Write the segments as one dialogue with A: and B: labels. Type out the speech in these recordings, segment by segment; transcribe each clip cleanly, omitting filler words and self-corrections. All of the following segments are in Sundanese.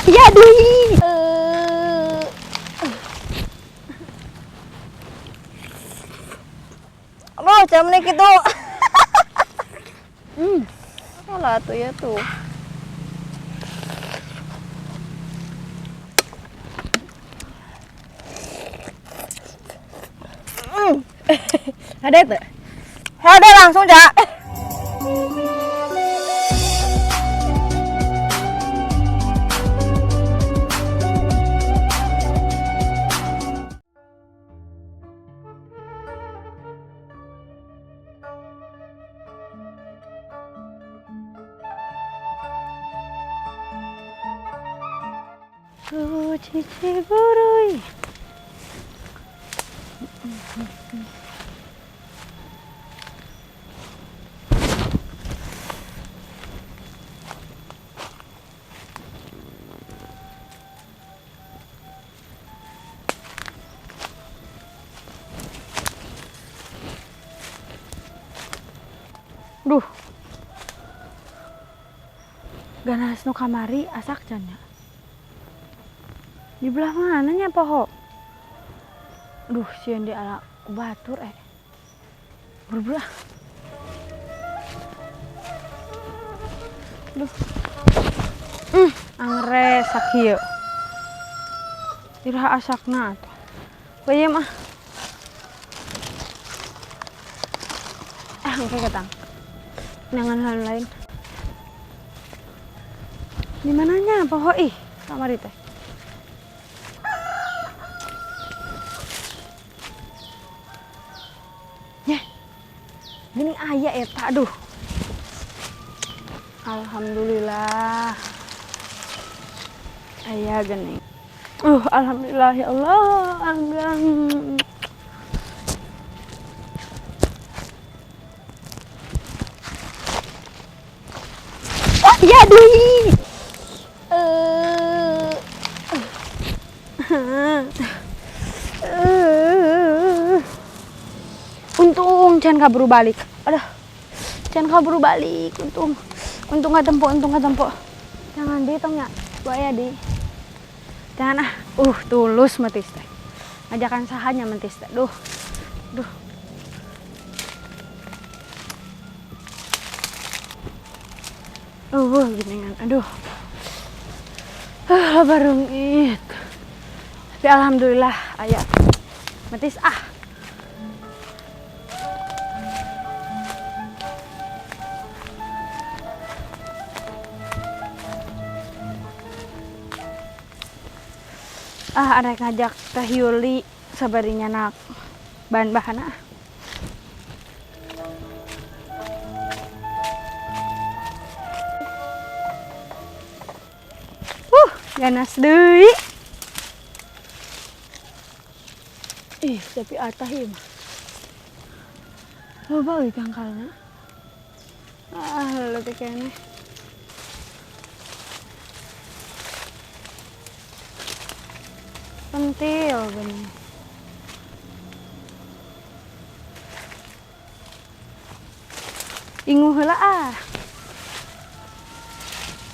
A: Aya deui.
B: Aduh, jam nih gitu. Alah tuh ya tuh.
A: Ada itu?
B: Ada langsung, Cak.
A: Cici buruy. Duh. Ganas nu kamari asak can nya. Di belah mana nya poho? Duh, sieun di ala batur eh. Buru-buru ah. Duh. Angre sakieu. Iraha asakna atuh. Bayem ah. Ah, engke ketang. Jangan hal lain. Di mananya poho ih kamari teh? Nyeh. Gini aya eta aduh. Alhamdulillah. Aya geuning. Alhamdulillah ya Allah. Alhamdulillah.
B: Oh, ya deui.
A: Untung can kaburu balik. Aduh. Can kaburu balik. Untung. Untung nggak tempo, untung nggak tempo. Jangan di tong nya. Bahaya di. Jangan ah. Tulus metis teh. Ngajakan sahanya mentis teh. Duh. Duh. Geningan. Aduh. Barungit. Tapi alhamdulillah aya. Metis ah. Ah, ada yang ngajak Teh Yuli sabarinya nak bahan-bahan ah. Ganas deui. Ih, tapi atah ieu mah. Loba euy tangkalna. Ah, leutik keneh. Pentil gini. Ingu heula ah.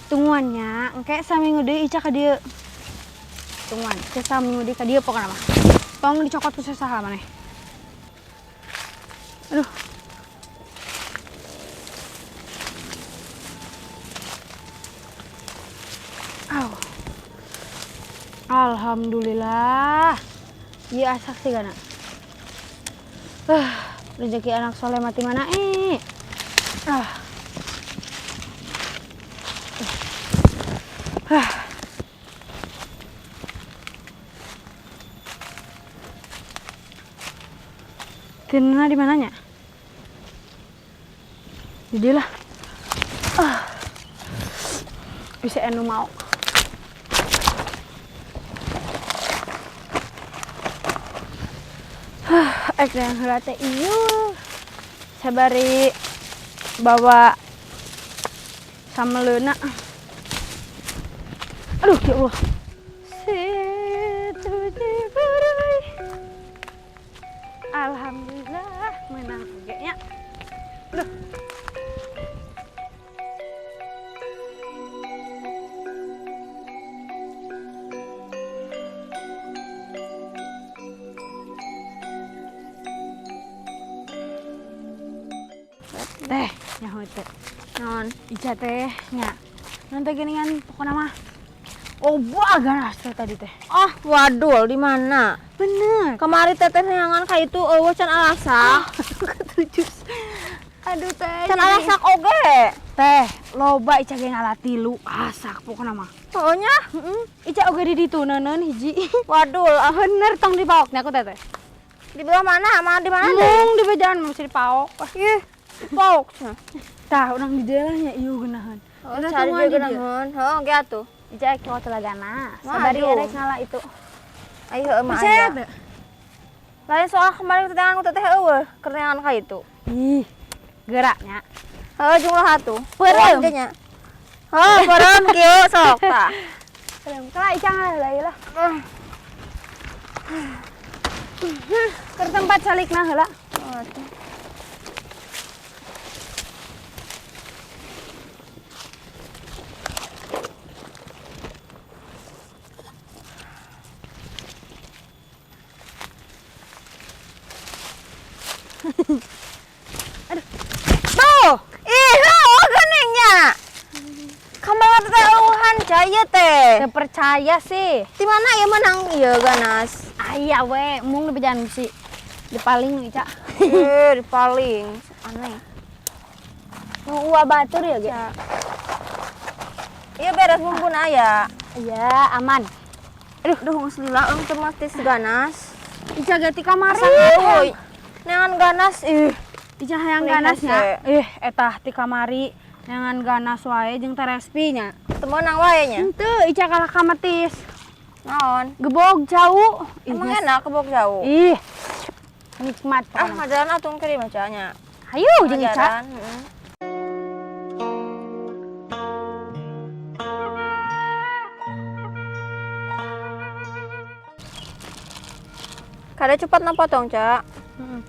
A: Tungguannya, engke saminggu deui Ica ka dieu. Tungguan, engke saminggu deui ka dieu pokona mah. Tong dicokot ku saha maneh. Aduh. Au. Alhamdulillah. Ieu asak sih gana. Rezeki anak soleh mati mana eh. Ah. Ah. Tina di mananya? Jadilah. Ah. Bisa enu mau. Ek yang heula teh ieu. Sabari bawa sameleuna. Aduh, ya Allah. Situ diberi. Alhamdulillah menang oge nya. Aduh. Teh, nyaho teh.
B: Naon?
A: Ica teh nya. Nanti geningan pokoknya mah. Oh, buah ganas teh tadi teh.
B: Oh, wadul di mana?
A: Bener.
B: Kemari teteh neangan ka itu eueuh can alasak.
A: Ketujuh. Aduh teh.
B: Can alasak oge.
A: Teh, loba Ica ge ngala tilu asak pokoknya mah.
B: Pokoknya
A: Heeh. Ica oge di ditu neuneun hiji.
B: wadul ah.
A: Bener tong dipaoknya aku teh teh.
B: Di belah mana? Mana di mana deh?
A: Mung di bejaan mesti dipaok.
B: Ih, paok cenah.
A: Tah, urang di daerahnya ieu geunaheun.
B: Oh,
A: Udah
B: cari
A: tungguan
B: dia
A: di dieu.
B: geunaheun. Heuh, ge atuh.
A: Ica ek cowok telagana.
B: Mah,
A: Sabari
B: aduh.
A: erek ngala itu.
B: Ayo heueuh mah
A: Percaya
B: aya.
A: teu?
B: Lain soal kemarin keteangan ku teteh eueuh, keteangan ka itu.
A: Ih, geraknya.
B: Heuh, jumlah atuh.
A: Peureum.
B: Kuat ge nya. Heuh, peureum kieu sok tah.
A: Peureum kala Ica ngala heula lah. Keur tempat salikna heula.
B: Oh, atuh.
A: Tuh,
B: Ih, heueuh geuning nya. Kamari teteh eueuhan cai ieu teh.
A: teu percaya sih.
B: Di mana ieu menang ieu ganas?
A: Aya we, mung di bejaan bisi. Dipaling Ica.
B: Ih, dipaling. Aneh.
A: Nu uwa batur ya ge.
B: Iya beres bumbuna aya.
A: Iya, aman.
B: Aduh, duh geus lila eung teu mah tis ganas.
A: Ica ganti kamari.
B: Asa ngaruh. Neangan ganas ih.
A: Ica hayang
B: Meni
A: ganas nya.
B: hese.
A: Ih, eta ti kamari neangan ganas wae jeung terespi nya.
B: Teu meunang wae nya.
A: Henteu, Ica kalah kametis.
B: Naon?
A: Gebog jauh. Ih,
B: Emang
A: geus.
B: enak gebog jauh?
A: Ih. Nikmat
B: Ah,
A: pokona.
B: ngajaran atuh engke di macanya.
A: Hayu jeung Ica.
B: Ngajaran, heeh. Kada cepat na potong, Cak.
A: Heeh.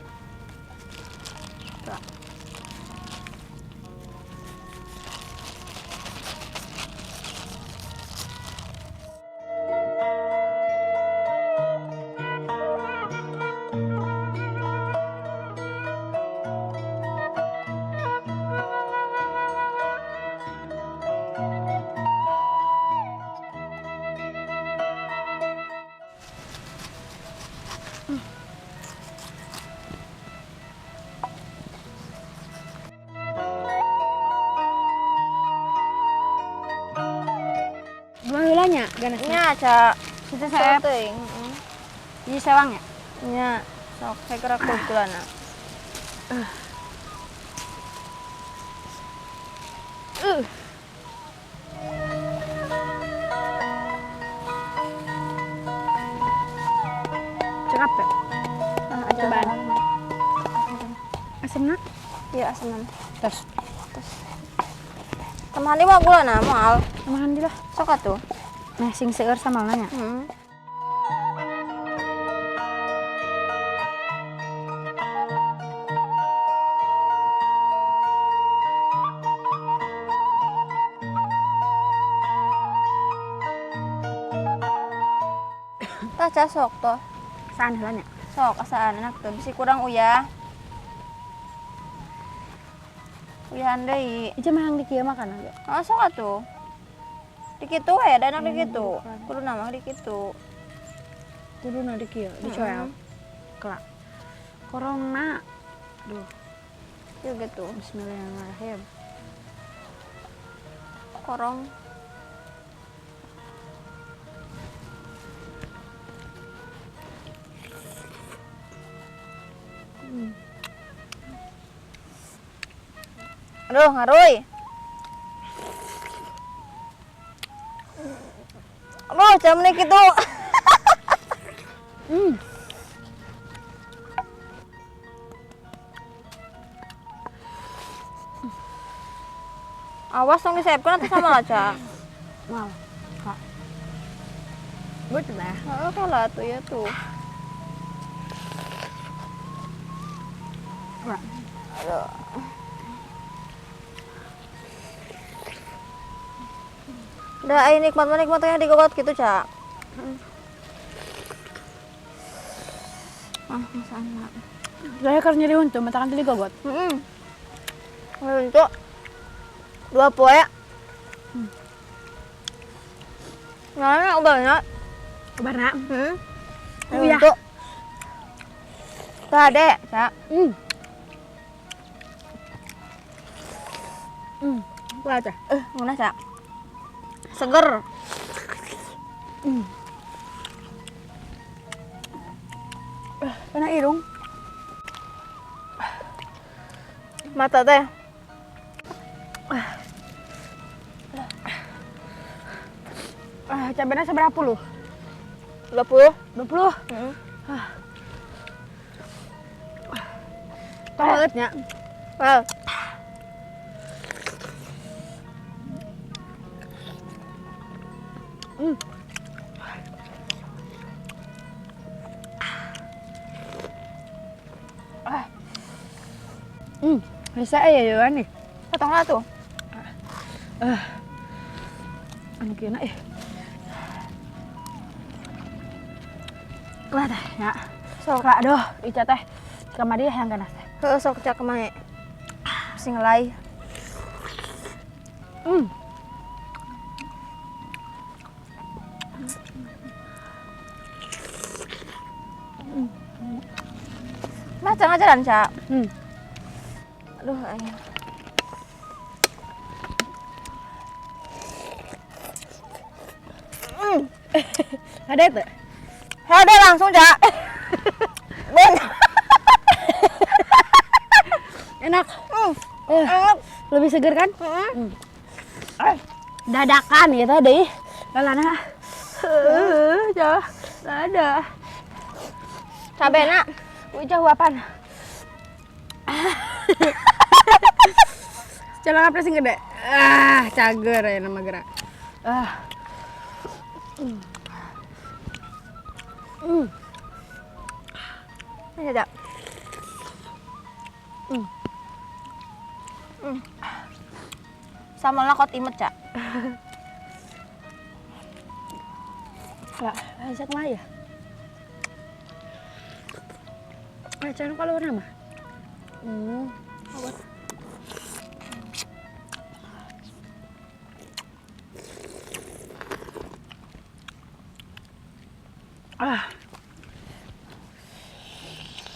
A: Dua heula nya ganasna.
B: Nya, Cak.
A: Situ saya.
B: Teuing, heeh.
A: Ieu sewang ya?
B: Nya, sok saya gerak kukulana.
A: Cekap teh.
B: Ah,
A: Cobaan. Asemna?
B: Iya, asemna.
A: Terus.
B: Tambahan di mah gulana moal.
A: Tambahan di lah.
B: Sok atuh.
A: Nah, sing seueur samalna nya.
B: Heeh. Tah cah sok toh.
A: Asaan heula nya.
B: Sok asaan enak tuh bisi kurang uyah. Uyahan deui.
A: Ica mah yang di kieu makan ge.
B: Ah sok atuh. Di kitu we, da enak di kitu. Kuduna mah di kitu.
A: Kuduna di kieu, dicoel. Kelak. Korongna. Duh,
B: Ieu gitu.
A: bismillahirrahmanirrahim.
B: Korong. Aduh, ngaruy. Aduh, jam nih gitu. Awas dong disiapkan atau sama aja.
A: Wow. Kak. Betul lah.
B: Heeh, kalau tuh ya tuh.
A: Wah.
B: Aduh. Udah, ayo nikmat nikmatnya digogot gitu, Cak. Ah, masa anak.
A: Saya keur nyeri huntu, matakan tadi gogot.
B: Heeh. Untuk 2 poe. Nah, obatnya.
A: Obatna.
B: Iya. Untuk tade, Cak.
A: Kuat, Cak.
B: Ngeunah, Cak. Seger.
A: Kena irung.
B: Mata teh.
A: Cabenya seberapa puluh?
B: 20.
A: 20? Bangetnya.
B: Well.
A: Bisa ya ya nih.
B: Potonglah tuh.
A: Anu kena ya. Kelah teh, ya.
B: Sok.
A: Kelah aduh, Ica teh. Kamari yang ganas teh.
B: Heeh, sok cak kemae. Sing lay. Mas, jangan jalan, Cak. Aduh, ayo.
A: Ada itu?
B: Ada langsung, Cak. Ben.
A: Enak.
B: Enak.
A: Lebih seger kan? Dadakan ya tadi. Kalana. Jauh. Ada.
B: Cabe nak.
A: Wih, jauh apaan? Celana apa sih gede? Cager ya nama gerak.
B: Ini ada. Sama lah kot imet, Cak.
A: Lah, Isaac mah ya. Jangan kalau nama.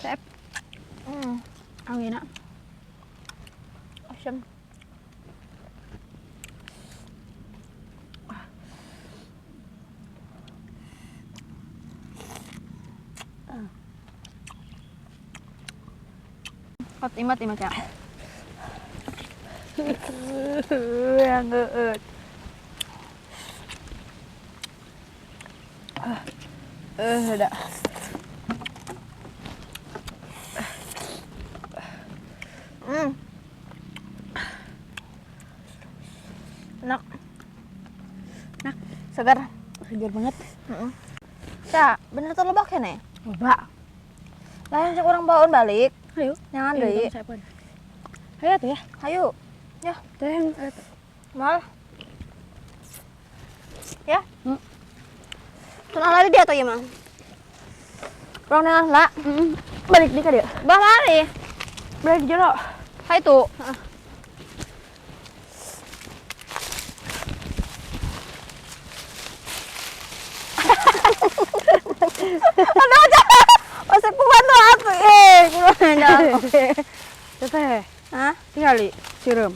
A: Sep. Angin nak.
B: Awesome. Kot imat imat ya.
A: Yang geut. Udah.
B: Enak. Enak. Segar.
A: Segar banget.
B: Cak, bener tuh lebak ya nih?
A: Lebak.
B: Lah yang cek orang bawain balik.
A: Ayo.
B: Jangan
A: Ayo,
B: deh.
A: tong, saya Ayo tuh ya.
B: Ayo. Ya.
A: Teh.
B: Mal. Ya. Tunang lari dia atau ya, Mang? Kurang dengan lah.
A: Balik di ka dia.
B: Bah mari.
A: Balik di jero.
B: Hai tuh. Aduh, jangan. Masih kuat tuh aku. Kurang enak.
A: Teteh.
B: Hah?
A: Tinggali sireum.